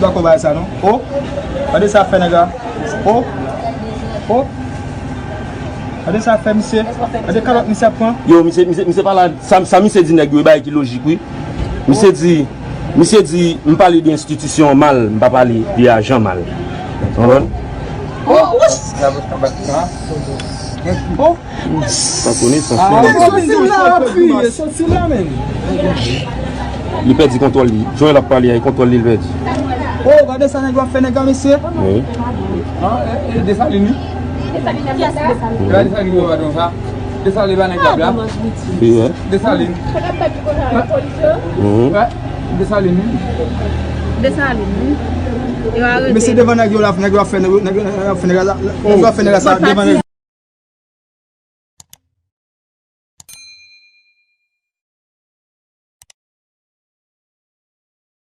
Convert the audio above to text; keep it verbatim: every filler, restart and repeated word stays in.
Poko bay sa non. O, gade sa fè nèg la. O, o. Gade sa fè misye. Gade kalòt misye ap pran. Yo, misye, misye, misye pa la. Sa, sa misye di nèg yo, e bagay ki lojik, wi. Misye di, misye di, m pale de enstitisyon mal, m pa pale de ajan mal. Konprann? O, o. O. Pa konesans, ah, non. Soti la, apiye, soti la, men. Li pèdi kontwòl li. Jan l ap pale a, e kontwòl li, li pèdi. O, gade sa nèg yo ap fè nèg la, mesye. Wi. Ah, e, e, Desalin, wi. E pa Desalin ki fè patwon sa. Desalin pa nèg la, bla. Wi, wi. Desalin. Mhm. Wi, Desalin, wi. Desalin, wi. Yo arete. Mesye, devan nèg yo la, nèg yo ap fè, nèg yo, nèg yo ap fè nèg la, nèg yo ap fè nèg la sa, devan nèg